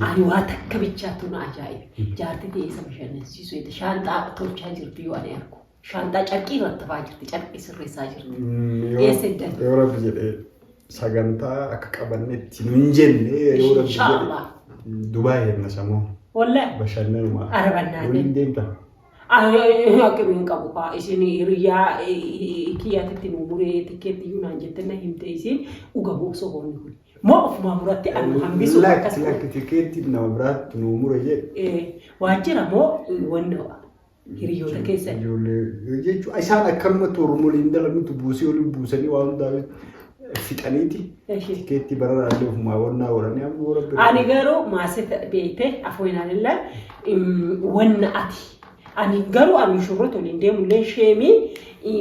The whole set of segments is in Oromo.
Ani waa takka bichaatu na ajaa'ibe. Jaarti ta'e isa bashannansiisu jedhe shaanxaa tolchaa jirti yoo ani argu. Shaanxaa carqii irratti tafaa jirti carqii sirreessaa jirti. Eessa iddan? Yoo rabbi jedhe sagantaa akka qabannetti nu hin jenne yoo rabbi jedhe Inshaallah. Dubaay henna samoo Wallahi. bashannanuma. Arabannaa Waliin deemta. Haqqi hin qabu kaa isin hiriyaa kiyyaatitti nu muree tikkeetti iyyuu naan jette na himte isin uga boosoo hoonni kun. Moo ofumaa muratte anu hambisuu akkas Lakki lakki tikeetti nama biraatti nu mure jedhe. Waajjira moo wanna hiriyoota keessan. Ijoollee jechuun isaan akkanumatti Oromooliin dalanutu buusii oliin buusanii waan hundaa fixaniiti. Tikeetti bararaallee ofumaa wannaa godhanii amma yoo rabbi. Ani garuu maasita beekte afooyinaalillee wanna ati ani garuu ani shurroota waliin deemullee sheemii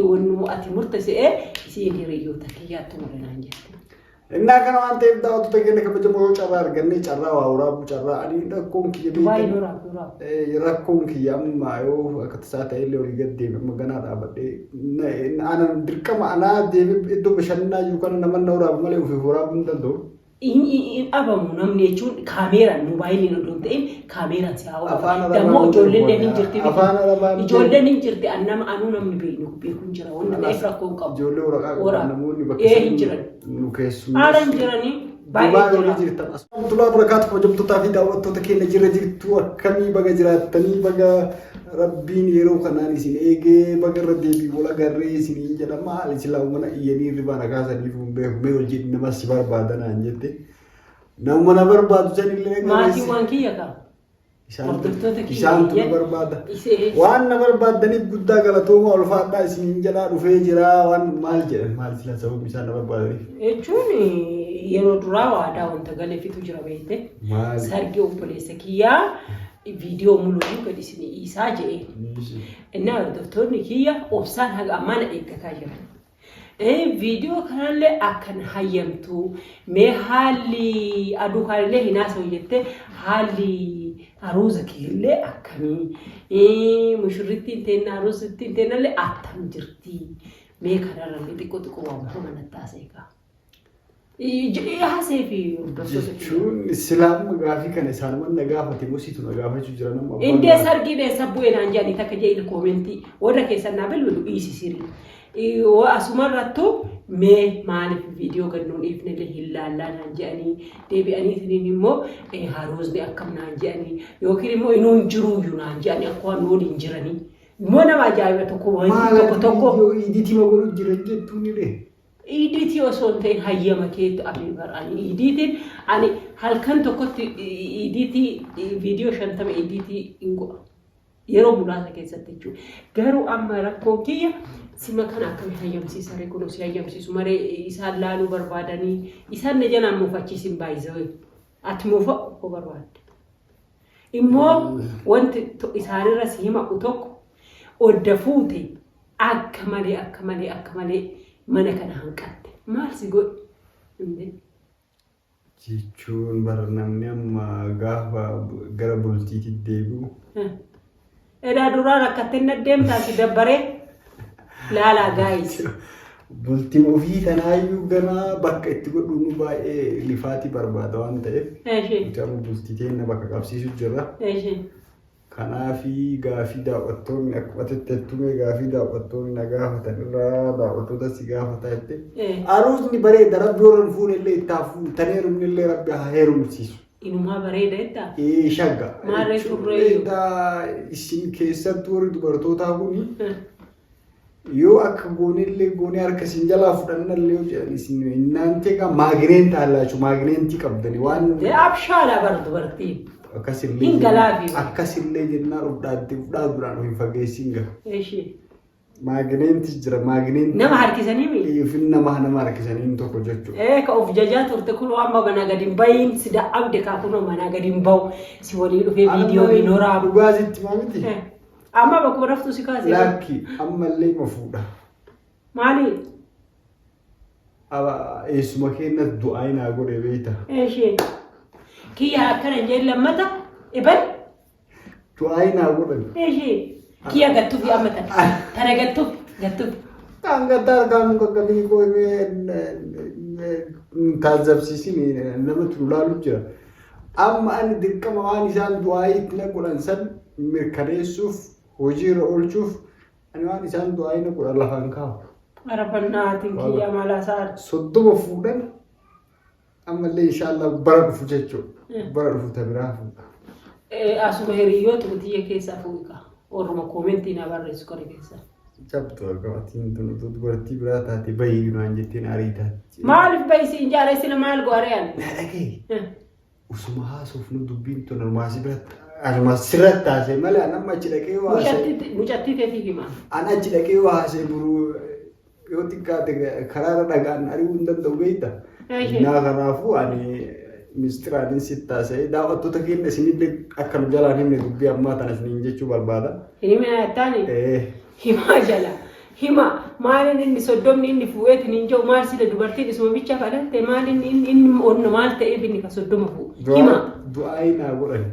wannu ati murteessee isiin hiriyoota kiyyaatti mure naan jette. Innaa kana waan ta'eef daawwattoota keenya kabajamoo yoo carraa arganne carraa waa waraabuu carraa ani rakkoon kiyya Dubaay beektan horaa horaa. Rakkoon kiyya amma yoo akka tasaa ta'e illee olii gad deeme amma ganaa dhaabadhee ana dirqama anaa deeme iddoo bashannanaa jiru kana nama na waraabu malee ofiif waraabuu hin danda'u. Hin dhabamu namni jechuun kaameeraan moobaayiliin odoo hin ta'in kaameeraan si haa Afaan waraabu. Arabaa Dammoo ijoolleen hin jirti. Afaan Arabaa Ijoolleen hin jirti an nama anuu namni beeknu beeku hin jira wanni ta'eef rakkoo hin qabu. Ijoollee waraqaa qaban Waraaba. namoonni bakka Ee hin sanii jiran. nu keessummeessu. Haala hin jiranii baay'ee Dubaay jira. olii jirtan. Warahmatullahi wabarakatuh kabajamtootaa fi daawwattoota keenya jirra jirtu akkamii baga jiraattanii baga rabbiin yeroo kanaan isin eegee baga irra deebii wal agarree isiniin jedha maal silaa mana iyyanii hirribaa na kaasaniif hin beeku mee hojii nama si barbaada naan jette nama na barbaadu sanillee Maatiiwwan kiyya qaba. Hordoftoota kiyya Isaantu na iyyan. barbaada. Isee. Waan na barbaaddaniif guddaa galatooma ulfaadhaa isiniin jedhaa dhufee jira waan maal jedhan maal sila sababni isaan na barbaadaniif. Jechuun yeroo duraa waadaa wanta galeefitu jira beekte. Maali? Sargi obboleessa kiyyaa viidiyoo muluu gadi isin dhiisaa jedhee. Innaa hordoftoonni kiyya obsaan haga ammaa na eeggataa jiran. Viidiyoo kanallee akkan hayyamtu mee haalli aduu kaanillee hin haasa'u jettee haalli aruuza kiyyallee akkamii mushurrittiin teenna aruuzittiin teennallee attam jirti mee kanarrallee xiqqoo xiqqoo waa muka natti haasa'e kaa. Haasee fi hordoftoota kiyya. Jechuun silaamma gaafii kana isaanuma na gaafate moo siitu na gaafachuu jira nama abbaan Indee gaafate. sargii dheessa bu'ee naan jedhanii takka jedhini koomentii warra keessan naa bilbilu dhiisi sirii. Asumarrattu mee maaliif viidiyoo gad nuun dhiifnellee hin laallaa naan jedhanii deebi'aniitiin immoo haruuzni akkam naan jedhanii yookiin immoo inuu hin jiruuyyuu naan jedhanii akka waan nu waliin jiranii. Immoo nama ajaa'iba tokko Maal tokko tokko. viidiyoo iditii ma godhu jira jettuun illee. Iidiitii osoo hin ta'in hayyama keetti abee bar ani iidiitiin ani halkan tokkotti iidiitii viidiyoo 50 iidiitii hin godha. Yeroo muraasa keessatti jechuudha. Garuu amma rakkoon kiyya sima kana akkami hayyamsiisa ree kunoo si hayyamsiisu malee isaan laaluu barbaadanii isaan na jalaan muufachiisin baay'isawee. Ati muufa koo barbaadde. Immoo wanti isaanirra si hima'u tokko odda fuute akka malee akka malee akka malee mana kana hanqatte. Maal si godhe? Indee. Jechuun bara namni amma gaafa gara bultiitti deebi'u. Edaa duraa rakkattee na deemtaa si dabbaree laalaa gaayis. Bultiin ofii tanaayyuu ganaa bakka itti godhu nu baay'ee lifaatii barbaada waan ta'eef. Nuti amma bultii teenya bakka qabsiisu jirra. Kanaafi gaafii daawwattoonni akkuma tettettumee gaafii daawwattoonni na gaafatan irraa daawwattoota si gaafataa jette. Aruusni bareeda rabbi warra hin fuune illee itti haa fuudhu tan heerumne illee rabbi haa heerumsiisu. Inumaa bareeda jettaa? Ee shagga. Maarree turreeyyuu. Bareeda isin keessattuu warri dubartootaa kuni Yoo akka goonellee goonee harka isin jalaa fudhannallee yoo jedhan isin innaantee gaa maagineen taallaachu maagineentii qabdani waan Abshaala bar dubartiin. akkasillee Hin galaafi. akkasillee jennaan of dhaadde of dhaaduudhaan of hin fageessin gaa. Eshi. Maagineentii jira maagineentii. Nama harkisanii mi? Ifin nama nama harkisanii tokko jechuudha. Ee ka of jajaa turte kunoo amma manaa gadi hin bahiin si da'abde kaa kunoo manaa gadi hin bahu si walii dhufee viidiyoo hin horaabu. Dhugaa sitti maa miti? Amma bakkuma raftuu si kaasee. Lakki ammallee ma fuudha. Maali? Aba eessuma keenyas du'aa naa godhe beekta. Eeshee. Kiyya akkana hin jedhin lammata. Iban. Du'aa naa godhan. Eeshee. Kiyya gattuufi amma tana. Tana gattuuf gattuuf. Kan gaddaa argaa nu qaqqabii koo taazabsiisin namatti nu laalu jira. Amma ani dirqama waan isaan du'aayii itti na godhan san mirkaneessuuf, hojiirra oolchuuf, ani waan isaan du'aayii na godhan lafaan kaa'u. Arabannaatiin kiyya mala isaa. 30 fuudhan ammallee, inshaallah, bara dhufu jechuudha. Bara dhufu ta biraa fuudha. Asuma hiriyyoota tiyya keessaa fuudha. Orma comment na barreessu kana keessaa. Cabtu argamatiin tun utuu dubartii biraa taate bahii naan jetteen arii taate. Maaliif bahisi hin jaare sila maal gooreen? Na dhagaye. Usuma haasofnu dubbiin tun anumaa si biratti, anumaa sirratti taasise malee an amma achi dhaqee yoo haasa'e. Mucattii teetiif hima. An achi dhaqee yoo haasa'e boruu yoo xiqqaate karaarra dhagaan ari'uu hin danda'u, beekta. Naa kanaafuu ani misxiraanin sitti haasa'e, daawwattoota keenya isinillee akka nu jalaan himne dubbii ammaa tana isiniin jechuu barbaada. Himina jettaani? Himaa jala. Hima, maaliin inni 30ni inni fuudheetiin hin jiru? Maal sila dubartiin isuma bicha kadhatte? Maal inni inni onna maal ta'eef inni ka 30 fuudhu? Hima. Du'aa naa godhan.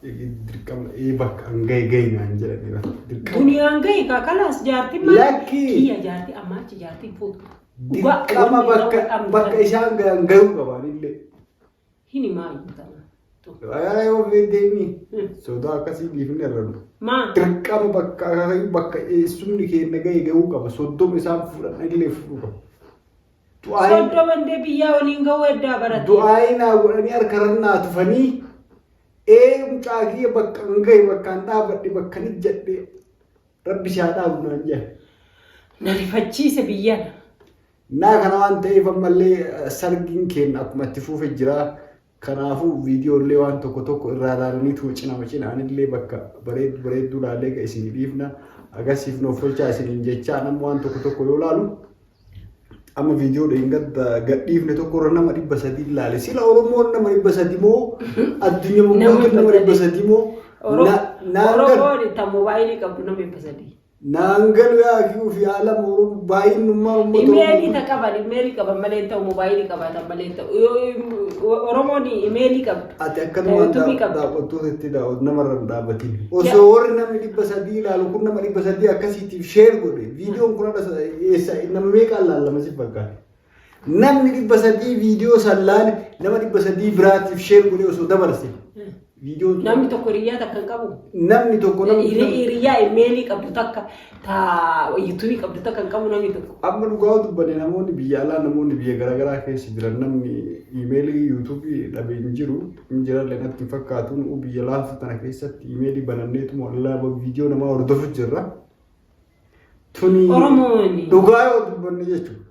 Dirqama bakka an gahe gahe naan jedhani dirqama. Duniyaan gahe kaa kalaas, jaartiin maal? Lakki. Kiyya jaartii ammaa achi jaartiin fuutu. Dirqama bakka isaan gahan gahuu qaban illee. Hin himaa iyyuu tana. Ayyaana yoo deemi sodaa akkasii dhiifne irra nu. Maa? Dirqama bakka akaakayyuu bakka eessumni keenya gahe gahuu qaba. 30 isaan fuudhan illee fuudhuu qaba. 30 ndee biyyaa waliin gahuu eddaa barate. Du'aayi naa godhanii harka irra tufanii, ee mucaa kiyya, bakka an gahe, bakka an dhaabadhe, bakka an ijjadhe rabbi si haa dhaabu naan jedhe. Na rifachiise biyyana. Naa kana waan ta'eef ammallee sargiin keenya akkuma itti fuufe jira. Kanaafuu viidiyoolee waan tokko tokko irraa ilaalaniitu cinama cinaanillee bakka bareeddu bareedduu ilaallee ga isin dhiifna. Agarsiif nuuf tolchaa isiniin jechaa, nama waan tokko tokko yoo ilaalu amma viidiyoo dheengadda gadhiifne tokko irra nama 300 ilaale. Sila Oromoon nama 300 moo addunyaa guutuun nama 300 moo naan galu? Oromoon ta moobaayilii qabdu nama 300. Naan galu yaa kiyuu fi aalama Oromoo baay'inummaa uummata Imeelii Oromoo. ta qaban, imeelii qaban malee hin ta'u, moobaayilii qabaatan malee hin ta'u. Oromoon imeelii qabdu. Ati akkanumaan YouTubeii qabdu. Daawwattoota itti daawwatu namarra hin dhaabbatin. Osoo warri namni 300 ilaalu kun nama 300 akkasiitiif share godhe, viidiyoon kun har'a eessa nama meeqaan laalama si fakkaata? Namni 300 viidiyoo san laale nama 300 biraatiif share godhe osoo dabarse. Viidiyoon sun Namni tokko hiriyyaa takka hin qabu. Namni tokko namni Hiriyyaa imeelii qabdu takka, ta YouTubeii qabdu takka hin qabu namni tokko. Amma dhugaa dubbanne, namoonni biyya alaa, namoonni biyya garaagaraa keessa jiran, namni iimeelii YouTubeii dhabe hin jiru, hin jirallee natti hin fakkaatu. Nu biyya laaftu tana keessatti iimeelii bananneetuma wallaahi viidiyoo namaa hordofu jirra. Tuni Oromoon dhugaa yoo dubbanne jechuudha.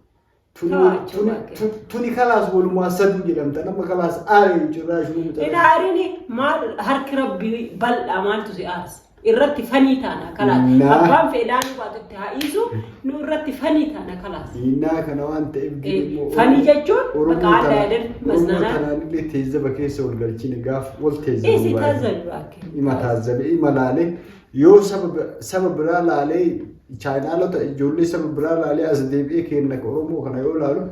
Tuni Taa'achuu tuni baate. Tuni kalaas walumaa saduu jedhamta, nama kalaas aaree jirraa shuu Hin aarini, maal harki rabbii bal'aa, maaltu si aarsa? Irratti fanii taana kalaas. Abbaan fedhaan baatu itti haa dhiisu, nu irratti fanii taana kalaas. Innaa kana waan ta'eef immoo Fanii jechuun Oromoo bakka adda adda Oromoo masnanaa. tanaan illee teezzaba keessa ol galchine, gaaf wal teezzabu Isi baay'ee. taazzabu bakke. Ima taazzabe, ima laalee, yoo saba biraa laalee, chaayinaalota ijoollee saba biraa laalee as deebi'ee kenna Oromoo kana yoo laalu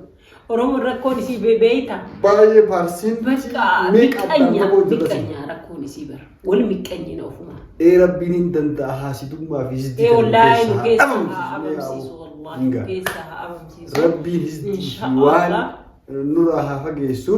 Oromoon rakkoon isii beeyta. Baay'ee paarsiin Bakka meeqa addaan miqqanya fagoo jira si. miqqanya rakkoon isii bara. Wal miqqanyina ofuma. Ee, rabbiin hin danda'a, haasidummaa fi hizdii Ee kana nu wallaahi nu keessaa keessa haa haa dhabamsiisu. abamsiisu, wallaahi nu Hingaa. keessa haa abamsiisu. Rabbiin hizdii fi Insha waan Allah. nurraa haa fageessu.